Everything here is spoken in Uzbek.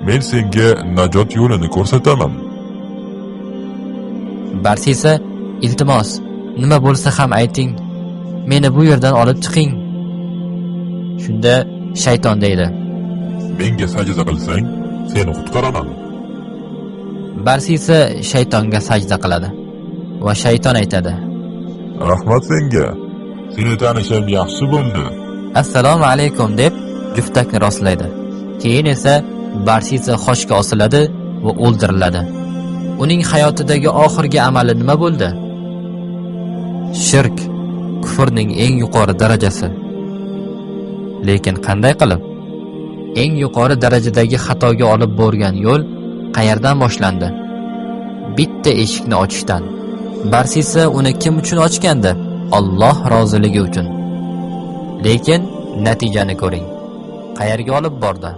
Men senga najot yo'lini ko'rsataman. Barsisa: "Iltimos, nima bo'lsa ham ayting. Meni bu yerdan olib chiqing." Shunda shayton deydi: Menga sajda qilsang, seni qutqaraman. Barsisa shaytonga sajda qiladi va shayton aytadi: Rahmat senga. Seni tanishim yaxshi bo'ldi. "Assalomu alaykum", deb juftakni rostlaydi. Keyin esa Barsisa xochga osiladi va o'ldiriladi. Uning hayotidagi oxirgi amali nima bo'ldi? Shirk, kufrning eng yuqori darajasi. Lekin qanday qilib? Eng yuqori darajadagi xatoga olib borgan yo'l qayerdan boshlandi? Bitta eshikni ochishdan. Barsisa uni kim uchun ochgandi? Alloh roziligi uchun. Lekin natijani ko'ring. Qayerga olib bordi?